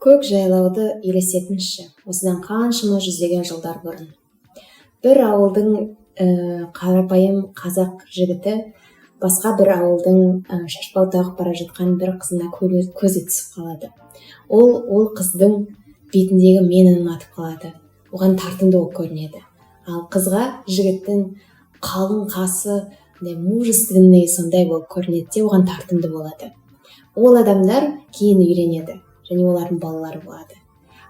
Көк жайлауды елестетіңізші. Осыдан қаншама жүздеген жылдар бұрын бір ауылдың қарапайым қазақ жігіті басқа бір ауылдың шашбау тағып бара жатқан бір қызына көзі түсіп қалады. Ол қыздың бетіндегі менін ұнатып қалады, оған тартымды болып көрінеді. Ал қызға жігіттің қалың қасы мындай мужественный сондай болып көрінеді де, оған тартымды болады. Ол адамдар кейін үйленеді және олардың балалары болады.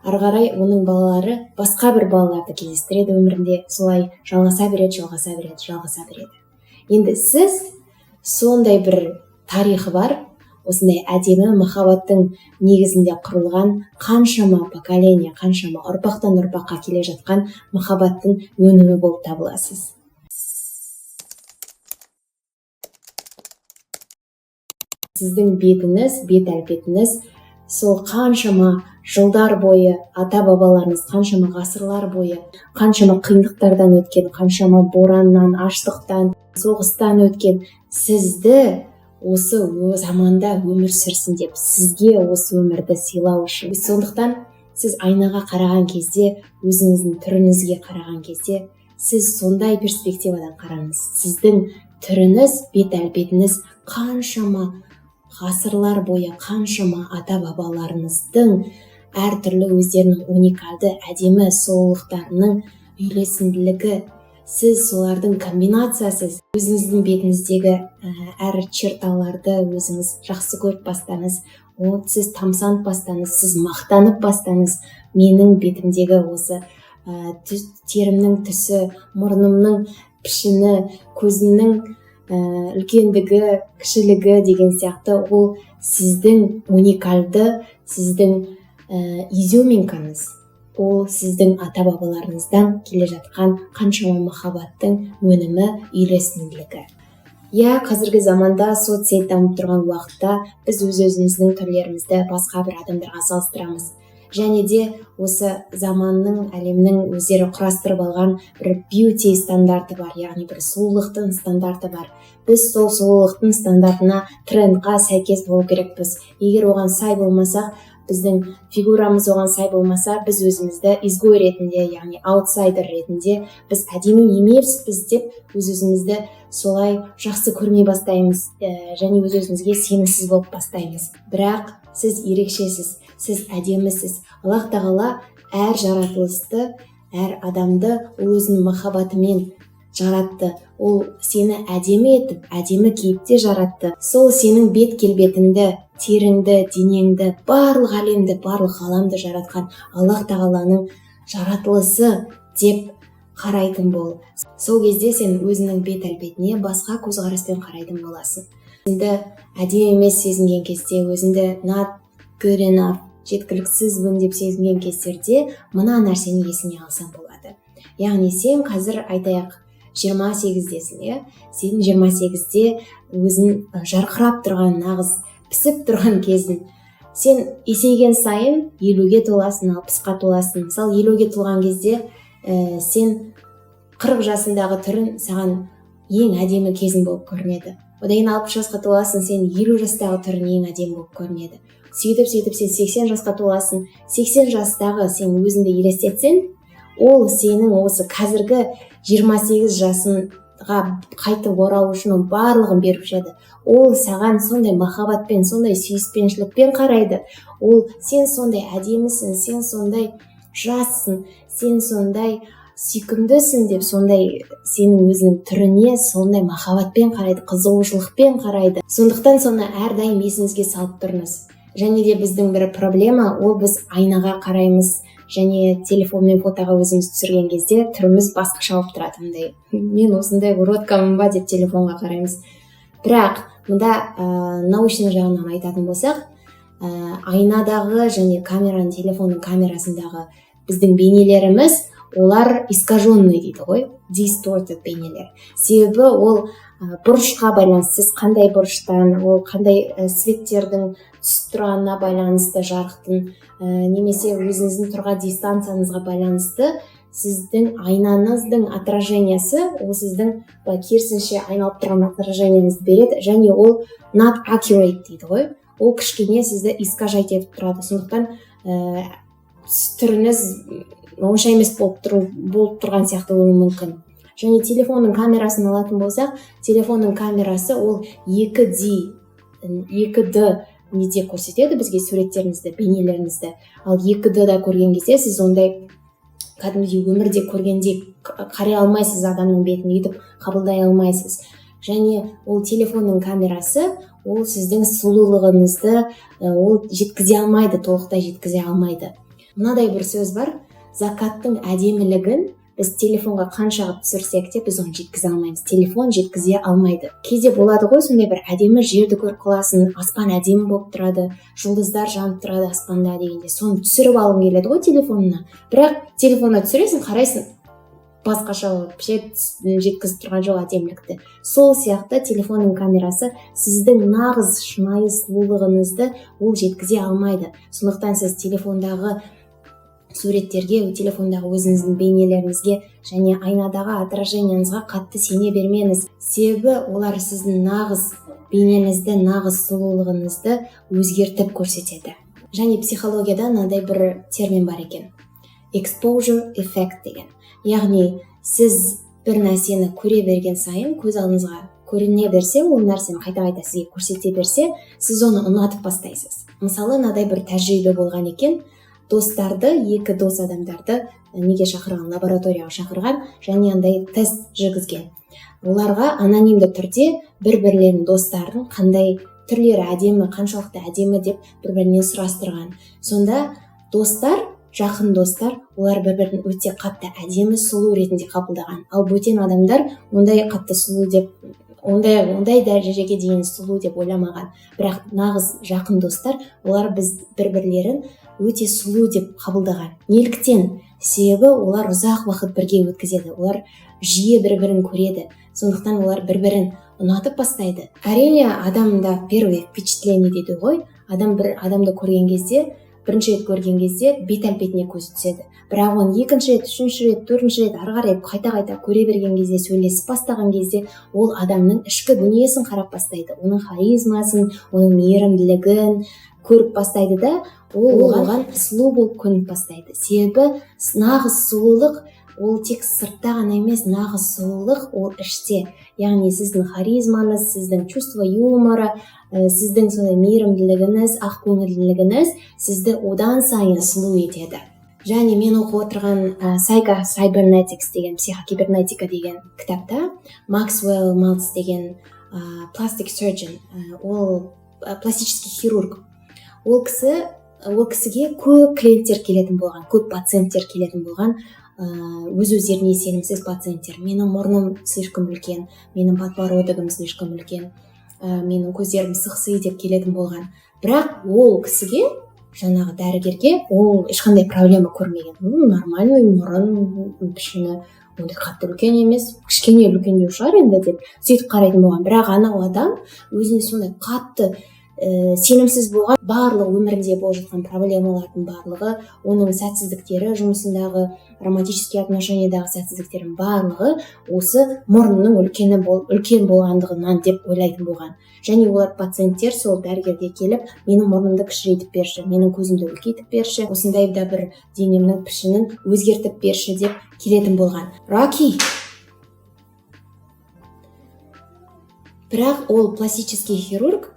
Ары қарай оның балалары басқа бір балаларды кездестіреді өмірінде. Солай жалғаса береді, жалғаса береді, жалғаса береді. Енді сіз сондай бір тарихы бар, осындай әдемі махаббаттың негізінде құрылған, қаншама поколение, қаншама ұрпақтан ұрпаққа келе жатқан махаббаттың өнімі болып табыласыз. Сіздің бетіңіз, бет әлпетіңіз сол қаншама жылдар бойы ата бабаларыңыз қаншама ғасырлар бойы қаншама қиындықтардан өткен, қаншама бораннан, аштықтан, соғыстан өткен, сізді осы заманда өмір сүрсін деп, сізге осы өмірді сыйлау үшін. Сондықтан сіз айнаға қараған кезде, өзіңіздің түріңізге қараған кезде, сіз сондай перспективадан қараңыз. Сіздің түріңіз, бет әлпетіңіз қаншама ғасырлар бойы қаншама ата бабаларыңыздың әртүрлі өздерінің уникальды әдемі сұлулықтарының үйлесімділігі. Сіз солардың комбинациясы. Өзіңіздің бетіңіздегі әр черталарды өзіңіз жақсы көріп бастаңыз, сіз тамсанып бастаңыз, сіз мақтанып бастаңыз. Менің бетімдегі осы терімнің түсі, мұрнымның пішіні, көзімнің үлкендігі, кішілігі деген сияқты, ол сіздің уникальды, сіздің изюминкаңыз. Ол сіздің ата бабаларыңыздан келе жатқан қаншама махаббаттың өнімі, үйлесімділігі. Иә, қазіргі заманда, соцсеть дамып тұрған уақытта біз өз өзіміздің түрлерімізді басқа бір адамдарға салыстырамыз. Және де осы заманның, әлемнің өздері құрастырып алған бір бьюти стандарты бар, яғни бір сұлулықтың стандарты бар. Біз сол сұлулықтың стандартына, трендқа сәйкес болу керекпіз. Егер оған сай болмасақ, біздің фигурамыз оған сай болмаса, біз өзімізді изгой ретінде, яғни аутсайдер ретінде, біз әдемі емеспіз деп өз өзімізді солай жақсы көрмей бастаймыз және өз өзімізге сенімсіз болып бастаймыз. Бірақ сіз ерекшесіз, сіз әдемісіз. Аллах тағала әр жаратылысты, әр адамды ол өзінің махаббатымен жаратты. Ол сені әдемі етіп, әдемі кейіпте жаратты. Сол сенің бет келбетіңді, теріңді, денеңді, барлық әлемді, барлық ғаламды жаратқан Аллах тағаланың жаратылысы деп қарайтын бол. Сол кезде сен өзіңнің бет әлпетіне басқа көзқараспен қарайтын боласың. Өзіңді әдемі емес сезінген кезде, өзіңді not good enough, жеткіліксізбін деп сезінген кездерде мына нәрсені есіңе алсаң болады. Яғни сен қазір, айтайық, 28-десің, иә? Сен 28-де өзің жарқырап тұрған, нағыз пісіп тұрған кезің. Сен есейген сайын 50-ге толасың, 60-қа толасың. Мысалы, 50-ге толған кезде сен 40 жасындағы түрің саған ең әдемі кезің болып көрінеді. Одан кейін 60 жасқа толасың, сен 50 жастағы түрің ең әдемі болып көрінеді. Сөйтіп, сөйтіп сен 80 жасқа толасың. 80 жастағы сен өзіңді елестетсең, ол сенің осы қазіргі 28 жасыңға қайтып оралу үшін оның барлығын беріп жүреді. Ол саған сондай махаббатпен, сондай сүйіспеншілікпен қарайды. Ол сен сондай әдемісің, сен сондай жассың, сен сондай сүйкімдісің деп, сондай сенің өзіңнің түріне сондай махаббатпен қарайды, қызығушылықпен қарайды. Сондықтан соны әрдайым есіңізге салып тұрыңыз. Және де біздің бір проблема ол: біз айнаға қараймыз және телефонмен фотоға өзіміз түсірген кезде түріміз басқаша болып тұрады. Мындай, мен осындай уродкамын ба деп телефонға қараймыз. Бірақ мында научный жағынан айтатын болсақ, айнадағы және камераның, телефонның камерасындағы біздің бейнелеріміз, олар искаженный дейді ғой, distorted бейнелер. Себебі ол бұрышқа байланысты, сіз қандай бұрыштан, ол қандай светтердің түсіп тұрғанына байланысты, жарықтың немесе өзіңіздің тұрған дистанцияңызға байланысты сіздің айнаңыздың отражениясы, ол сіздің былай керісінше айналып тұрған отражениеңізді береді. Және ол not accurate дейді ғой, ол кішкене сізді искажать етіп тұрады. Сондықтан түріңіз онша емес болып тұрған сияқты болуы мүмкін. Және телефонның камерасын алатын болсақ, телефонның камерасы ол 2D неде көрсетеді бізге суреттеріңізді, бейнелеріңізді. Ал 2D-да көрген кезде сіз ондай кәдімгідей өмірде көргендей қарай алмайсыз, адамның бетін өйтіп қабылдай алмайсыз. Және ол телефонның камерасы ол сіздің сұлулығыңызды ол жеткізе алмайды, толықтай жеткізе алмайды. Мынадай бір сөз бар: закаттың әдемілігін біз телефонға қанша қылып түсірсек те, біз оны жеткізе алмаймыз, телефон жеткізе алмайды. Кейде болады ғой, сондай бір әдемі жерді көріп қаласың, аспан әдемі болып тұрады, жұлдыздар жанып тұрады аспанда дегенде, соны түсіріп алғың келеді ғой телефонына. Бірақ телефонына түсіресің, қарайсың, басқаша вообще жеткізіп тұрған жоқ әдемілікті. Сол сияқты телефонның камерасы сіздің нағыз шынайы сұлулығыңызды ол жеткізе алмайды. Сондықтан сіз телефондағы суреттерге, телефондағы өзіңіздің бейнелеріңізге және айнадағы отражениеңізға қатты сене бермеңіз. Себебі олар сіздің нағыз бейнеңізді, нағыз сұлулығыңызды өзгертіп көрсетеді. Және психологияда мынандай бір термин бар екен: exposure effect деген. Яғни сіз бір нәрсені көре берген сайын, көз алдыңызға көріне берсе, ол нәрсені қайта-қайта сізге көрсете берсе, сіз оны ұнатып бастайсыз. Мысалы, мынадай бір тәжірибе болған екен. Достарды, екі дос адамдарды неге шақырған, лабораторияға шақырған және андай тест жүргізген. Оларға анонимді түрде бір-бірлерінің достарын қандай түрлері әдемі, қаншалықты әдемі деп бір-бірінен сұрастырған. Сонда достар, жақын достар, олар бір-бірін өте қатты әдемі, сұлу ретінде қабылдаған. Ал бөтен адамдар ондай қатты сұлу деп, ондай дәрежеге дейін сұлу деп ойламаған. Бірақ нағыз жақын достар, олар біз бір-бірлерін өте сұлу деп қабылдаған. Неліктен? Себебі олар ұзақ уақыт бірге өткізеді, олар жиі бір-бірін көреді, сондықтан олар бір-бірін ұнатып бастайды. Әрине, адамда первое впечатление дейді ғой. Адам бір адамды көрген кезде, бірінші рет көрген кезде бет әлпетіне көзі түседі. Бірақ оны екінші рет, үшінші рет, төртінші рет, ары қарай қайта-қайта көре берген кезде, сөйлесіп бастаған кезде ол адамның ішкі дүниесін қарап бастайды, оның харизмасын, оның мейірімділігін көріп бастайды да, ол оған сұлу болып көрініп бастайды. Себебі нағыз сұлулық ол тек сыртта ғана емес, нағыз сұлулық ол іште. Яғни сіздің харизмаңыз, сіздің чувство юмора, сіздің сондай мейірімділігіңіз, ақкөңілділігіңіз сізді одан сайын сұлу етеді. Және мен оқып отырған Psycho-Cybernetics деген, психокибернетика деген кітапта Максвелл Малтс деген plastic surgeon, ол пластический хирург, ол кісіге көп клиенттер келетін болған, көп пациенттер келетін болған, өз өздеріне сенімсіз пациенттер. Менің мұрным слишком үлкен, менің подбородогым слишком үлкен, менің көздерім сықси деп келетін болған. Бірақ ол кісіге, жаңағы дәрігерге, ол ешқандай проблема көрмеген. Нормальный мұрын, пішіні ондай қатты үлкен емес, кішкене үлкендеу шығар енді деп сөйтіп қарайтын болған. Бірақ анау адам өзіне сондай қатты сенімсіз болған. Барлық өмірінде болып жатқан проблемалардың барлығы, оның сәтсіздіктері, жұмысындағы, романтический отношениядағы сәтсіздіктердің барлығы осы мұрнының үлкен болғандығынан деп ойлайтын болған. Және олар, пациенттер, сол дәрігерге келіп, менің мұрнымды кішірейтіп берші, менің көзімді үлкейтіп берші, осындай да бір денемнің пішінін өзгертіп берші деп келетін болған. Роки. Бірақ ол пластический хирург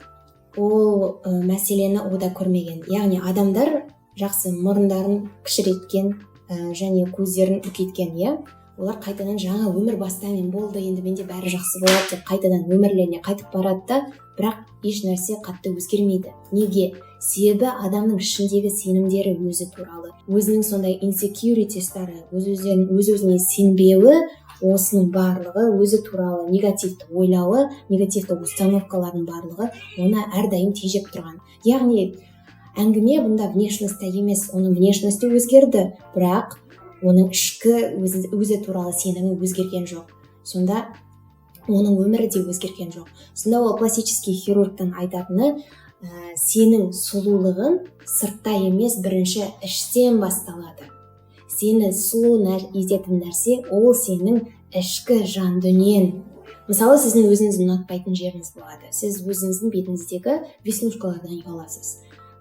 ол мәселені ода көрмеген. Яғни адамдар жақсы мұрындарын кішірейткен, және көздерін үлкейткен, иә, олар қайтадан жаңа өмір бастаймын, болды, енді менде бәрі жақсы болады деп қайтадан өмірлеріне қайтып барады да, бірақ еш нәрсе қатты өзгермейді. Неге? Себебі адамның ішіндегі сенімдері өзі туралы, өзінің сондай insecurities-тары, өз өзіне сенбеуі, осының барлығы, өзі туралы негативті ойлауы, негативті установкалардың барлығы оны әрдайым тежеп тұрған. Яғни әңгіме бұнда внешностьта емес, оның внешності өзгерді, бірақ оның ішкі өзі туралы сенімі өзгерген жоқ. Сонда оның өмірі де өзгерген жоқ. Сонда ол пластический хирургтың айтатыны, сенің сұлулығың сыртта емес, бірінші іштен басталады. Сені сұлу ететін нәрсе ол сенің ішкі жан дүниең. Мысалы, сіздің өзіңізді ұнатпайтын жеріңіз болады. Сіз өзіңіздің бетіңіздегі веснушкалардан ұяласыз.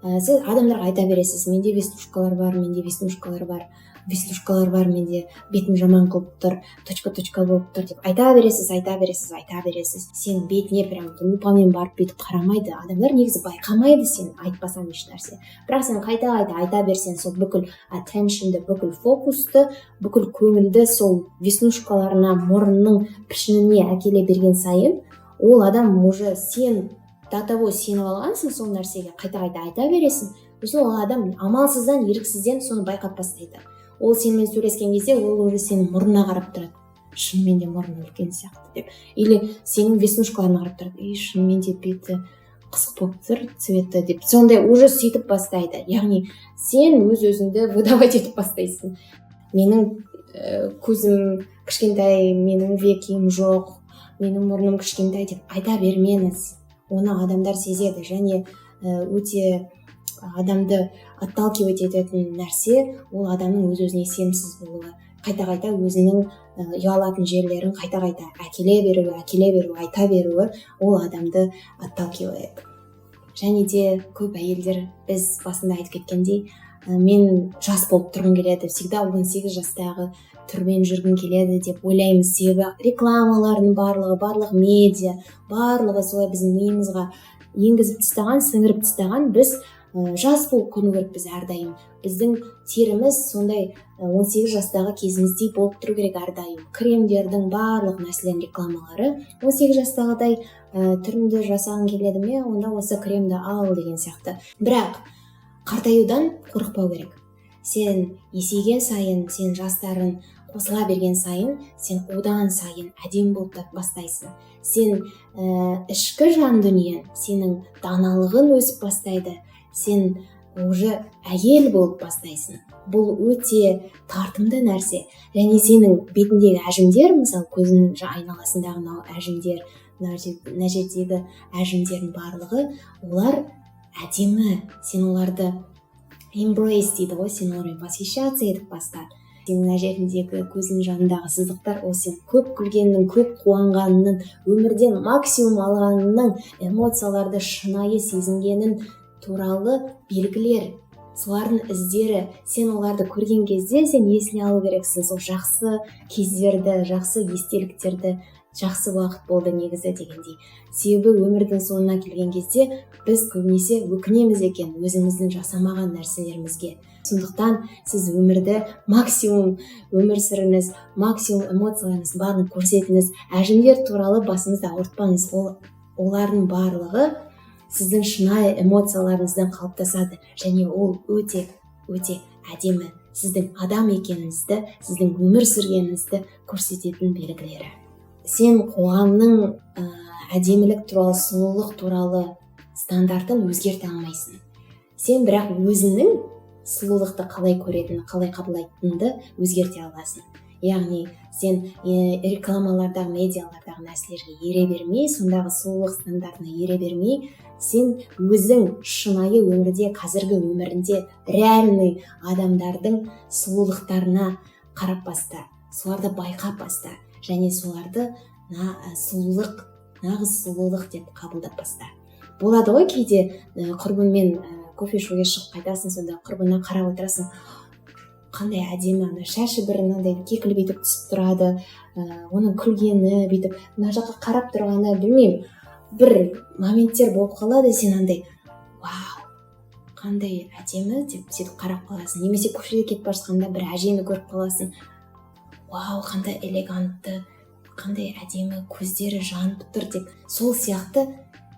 Сіз адамдарға айта бересіз: «Менде веснушкалар бар, менде веснушкалар бар, веснушкалар бар, менде бетім жаман қылып тұр, точка точка болып тұр», – деп айта бересіз, айта бересіз, айта бересіз. Сенің бетіне прям лупамен барып бүйтіп қарамайды адамдар, негізі байқамайды сен айтпасаң еш нәрсе. Бірақ сен қайта қайта айта берсең, сол бүкіл attention ді, бүкіл фокусты, бүкіл көңілді сол веснушкаларына, мұрнының пішініне әкеле берген сайын, ол адам уже, сен до того сеніп алғансың сол нәрсеге, қайта қайта айта бересің. Сосын ол адам амалсыздан, еріксізден соны байқап бастайды. Ол сенімен сөйлескен кезде ол уже сенің мұрнына қарап тұрады: «Шынымен де мұрны үлкен сияқты», – деп. Или сенің веснушкаларына қарап тұрады: «И шынымен де беті қызық болып тұр, цветі», – деп. Сондай уже сөйтіп бастайды. Яғни сен өз өзіңді выдавать етіп бастайсың. «Менің көзім кішкентай, менің веким жоқ, менің мұрным кішкентай», – деп айта бермеңіз. Оны адамдар сезеді. Және өте адамды отталкивать ететін нәрсе – ол адамның өз өзіне сенімсіз болуы, қайта қайта өзінің ұялатын жерлерін қайта қайта әкеле беруі, әкеле беруі, айта беруі, ол адамды отталкивает. Және де көп әйелдер, біз басында айтып кеткендей, «Мен жас болып тұрғым келеді, всегда 18 жастағы түрмен жүргім келеді» деп ойлаймыз. Себебі рекламалардың барлығы, барлық медиа, барлығы солай біздің миымызға енгізіп тастаған, сіңіріп тастаған. Біз жас болып көріну керекпіз әрдайым, біздің теріміз сондай 18 жастағы кезіміздей болып тұру керек әрдайым. Кремдердің, барлық нәрселердің рекламалары 18 жастағыдай түріңді жасағың келеді ме, онда осы кремді ал деген сияқты. Бірақ қартаюдан қорықпау керек. Сен есейген сайын, сен жастарың қосыла берген сайын, сен одан сайын әдемі болып бастайсың. Сен ішкі жан дүниең, сенің даналығың өсіп бастайды, сен уже әйел болып бастайсың. Бұл өте тартымды нәрсе. Және сенің бетіндегі әжімдер, мысалы, көзіңнің айналасындағы мынау әжімдер, мына жердегі әжімдердің барлығы, олар әдемі. Сен оларды embrace дейді ғой, сен олармен восхищаться етіп баста. Сенің мына жеріндегі, көзіңнің жанындағы сызықтар – ол сен көп күлгеннің, көп қуанғанның, өмірден максимум алғаныңның, эмоцияларды шынайы сезінгенің туралы белгілер, солардың іздері. Сен оларды көрген кезде сен есіне алу керексің сол жақсы кездерді, жақсы естеліктерді, жақсы уақыт болды негізі дегендей. Себебі өмірдің соңына келген кезде біз көбінесе өкінеміз екен өзіміздің жасамаған нәрселерімізге. Сондықтан сіз өмірді максимум өмір сүріңіз, максимум эмоцияларыңыздың барлығын көрсетіңіз. Әжімдер туралы басыңызды ауыртпаңыз. Ол, олардың барлығы сіздің шынайы эмоцияларыңыздан қалыптасады және ол өте өте әдемі, сіздің адам екеніңізді, сіздің өмір сүргеніңізді көрсететін белгілері. Сен қоғамның әдемілік туралы, сұлулық туралы стандартын өзгерте алмайсың сен, бірақ өзіңнің сұлулықты қалай көретінін, қалай қабылдайтыныңды өзгерте аласың. Яғни сен рекламалардағы, медиалардағы нәрселерге ере бермей, сондағы сұлулық стандартына ере бермей, сен өзің шынайы өмірде, қазіргі өмірінде реальный адамдардың сұлулықтарына қарап баста, соларды байқап баста және соларды сұлулық, нағыз сұлулық деп қабылдап баста. Болады ғой кейде, құрбыңмен кофе ішуге шығып қайтасың, сонда құрбыңа қарап отырасың: қандай әдемі, ана шашы бір мынандай кекіл бүйтіп түсіп тұрады, оның күлгені, бүйтіп мына жаққа қарап тұрғаны, білмеймін, бір моменттер болып қалады, сен андай: «Вау, қандай әдемі», – деп сөйтіп қарап қаласың. Немесе көшеде кетіп бара жатқанда бір әжені көріп қаласың: «Вау, қандай элегантты, қандай әдемі, көздері жанып тұр», – деп. Сол сияқты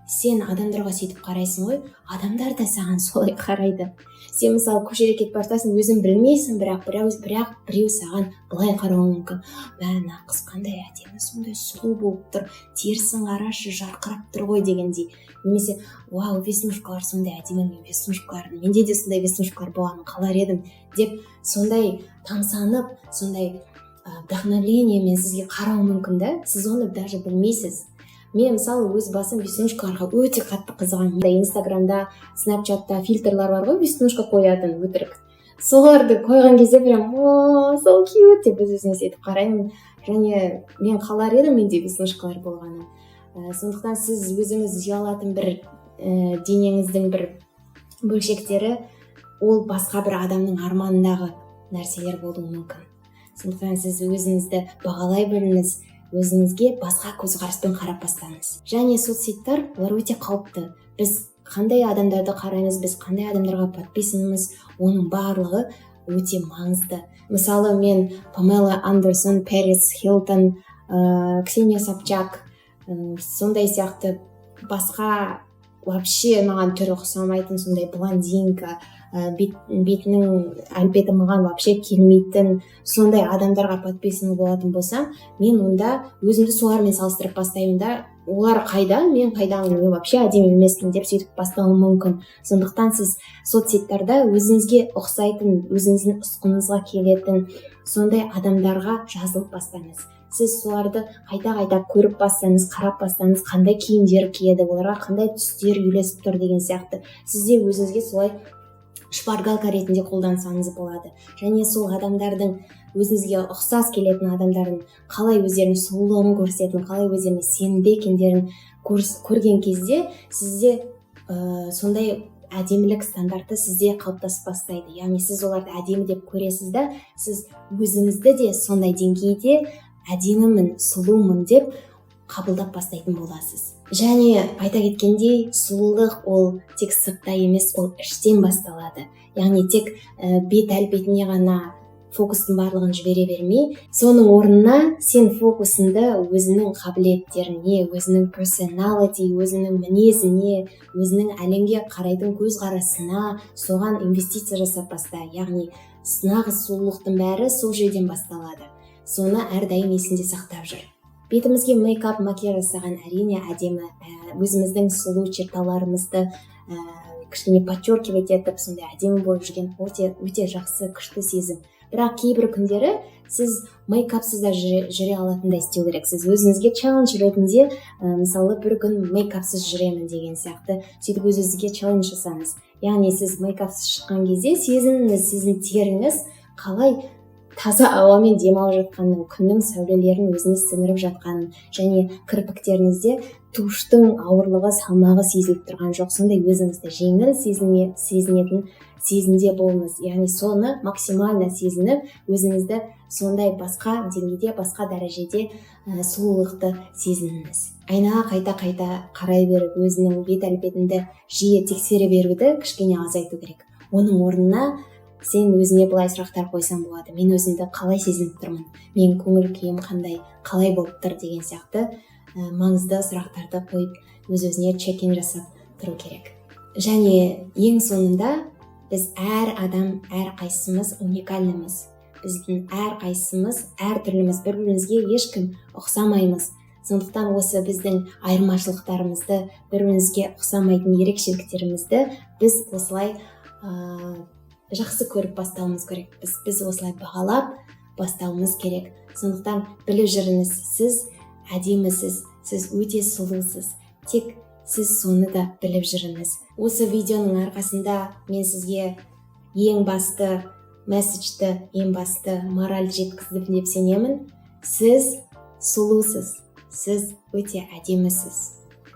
сен адамдарға сөйтіп қарайсың ғой, адамдар да саған солай қарайды. Сен, мысалы, көшеде кетіп бара жатасың, өзің білмейсің, бірақ біреу саған былай қарауы мүмкін: «Мә, мына қыз қандай әдемі, сондай сұлу болып тұр, терісін қарашы, жарқырап тұр ғой», – дегендей. Немесе: «Вау, веснушкалар сондай әдемі, мен веснушкалар, менде де сондай веснушкалар болғанын қалар едім», – деп, сондай тамсанып, сондай вдохновлениемен сізге қарауы мүмкін да. Сіз оны даже білмейсіз. Мен, мысалы, өз басым веснушкаларға өте қатты қызығамын. Инстаграмда, Снапчатта фильтрлар бар ғой, веснушка қоятын өтірік. Соларды қойған кезде прям: «О, so cute», – деп өз өзіме сөйтіп қараймын. Және мен қалар едім менде веснушкалар болғанын. Сондықтан сіз өзіңіз ұялатын бір денеңіздің бір Бөлшектері ол басқа бір адамның арманындағы нәрселер болуы мүмкін. Сондықтан сіз өзіңізді бағалай біліңіз, өзіңізге басқа көзқараспен қарап бастаңыз. Және соцсеттер, олар өте қауіпті. Біз қандай адамдарды қараймыз, біз қандай адамдарға подписанмыз, оның барлығы өте маңызды. Мысалы, мен Памела Андерсон, Пэрис Хилтон, Ксения Собчак, сондай сияқты басқа вообще маған түрі ұқсамайтын, сондай блондинка, бетінің әлпеті маған вообще келмейтін сондай адамдарға подписан болатын болсам, мен онда өзімді солармен салыстырып бастаймын да, олар қайда, мен қайдамын, мен вообще әдемі емеспін деп сөйтіп бастауым мүмкін. Сондықтан сіз соцсеттарда өзіңізге ұқсайтын, өзіңіздің ұсқыныңызға келетін сондай адамдарға жазылып бастаңыз. Сіз соларды қайта қайта көріп бастаңыз, қарап бастаңыз, қандай киімдер киеді, оларға қандай түстер үйлесіп тұр деген сияқты. Сіз де өзіңізге солай шпаргалка ретінде қолдансаңыз болады. Және сол адамдардың, өзіңізге ұқсас келетін адамдардың қалай өздерінің сұлулығын көрсететінін, қалай өздеріне сенімді екендерін көрген кезде сізде сондай әдемілік стандарты сізде қалыптасып бастайды. Яғни сіз оларды әдемі деп көресіз да, сіз өзіңізді де сондай деңгейде әдемімін, сұлумын деп қабылдап бастайтын боласыз. Және айта кеткендей, сұлулық ол тек сыртта емес, ол іштен басталады. Яғни тек бет әлпетіне ғана фокустың барлығын жібере бермей, соның орнына сен фокусыңды өзіңнің қабілеттеріне, өзіңнің personality, өзіңнің мінезіне, өзіңнің әлемге қарайтын көзқарасына, соған инвестиция жасап баста. Яғни нағыз сұлулықтың бәрі сол жерден басталады. Соны әрдайым есінде сақтап жүр. Бетімізге мейкап, макияж жасаған, әрине, әдемі, өзіміздің сұлу черталарымызды кішкене подчеркивать етіп, сондай әдемі болып жүрген өте өте жақсы, күшті сезім. Бірақ кейбір күндері сіз мейкапсыз да жүре алатындай істеу керексіз. Өзіңізге челлендж ретінде, мысалы, бір күн мейкапсыз жүремін деген сияқты, сөйтіп өз өзіңізге челлендж жасаңыз. Яғни сіз мейкапсыз шыққан кезде сезініңіз, сіздің теріңіз қалай таза ауамен демалып жатқанын, күннің сәулелерін өзіне сіңіріп жатқанын және кірпіктеріңізде туштың ауырлығы, салмағы сезіліп тұрған жоқ. Сондай өзіңізді жеңіл сезінетін сезімде болыңыз. Яғни соны максимально сезініп, өзіңізді сондай басқа деңгейде, басқа дәрежеде сұлулықты сезініңіз. Айнаға қайта қайта қарай беріп, өзінің бет әлпетіңді жиі тексере беруді кішкене азайту керек. Оның орнына сен өзіңе былай сұрақтар қойсаң болады: мен өзімді қалай сезініп тұрмын, менің көңіл күйім қандай, қалай болып тұр деген сияқты маңызды сұрақтарды қойып, өз өзіне check-in жасап тұру керек. Және ең соңында, біз әр адам, әрқайсымыз уникальнымыз. Біздің әрқайсымыз әртүрліміз, бір бірімізге ешкім ұқсамаймыз. Сондықтан осы біздің айырмашылықтарымызды, бір бірімізге ұқсамайтын ерекшеліктерімізді біз осылай жақсы көріп бастауымыз керек, біз осылай бағалап бастауымыз керек. Сондықтан біліп жүріңіз: сіз әдемісіз, сіз өте сұлусыз, тек сіз соны да біліп жүріңіз. Осы видеоның арқасында мен сізге ең басты месседжді, ең басты мораль жеткіздім деп сенемін. Сіз сұлусыз, сіз өте әдемісіз,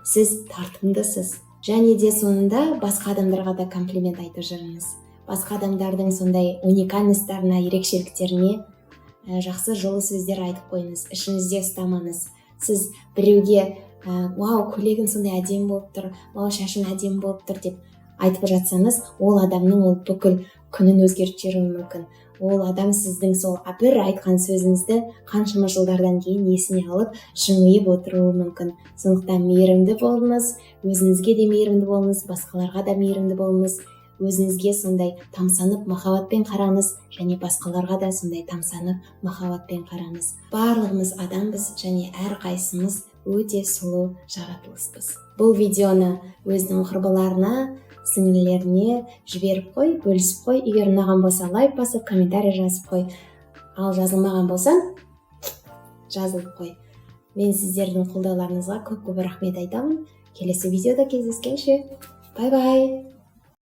сіз тартымдысыз. Және де соңында басқа адамдарға да комплимент айтып жүріңіз. Басқа адамдардың сондай уникальностьтарына, ерекшеліктеріне жақсы, жылы сөздер айтып қойыңыз, ішіңізде ұстамаңыз. Сіз біреуге «Вау, көйлегің сондай әдемі болып тұр, вау, шашың әдемі болып тұр» деп айтып жатсаңыз, ол адамның ол бүкіл күнін өзгертіп жіберуі мүмкін. Ол адам сіздің сол бір айтқан сөзіңізді қаншама жылдардан кейін есіне алып, жымиып отыруы мүмкін. Сондықтан мейірімді болыңыз, өзіңізге де мейірімді болыңыз, басқаларға да мейірімді болыңыз. Өзіңізге сондай тамсанып, махаббатпен қараңыз және басқаларға да сондай тамсанып, махаббатпен қараңыз. Барлығымыз адамбыз және әрқайсымыз өте сұлу жаратылыспыз. Бұл видеоны өзінің құрбыларына, сіңлілеріне жіберіп қой, бөлісіп қой. Егер ұнаған болса, лайк басып, комментарий жазып қой. Ал жазылмаған болсаң, жазылып қой. Мен сіздердің қолдауларыңызға көп көп рахмет айтамын. Келесі видеода кездескенше, бай бай!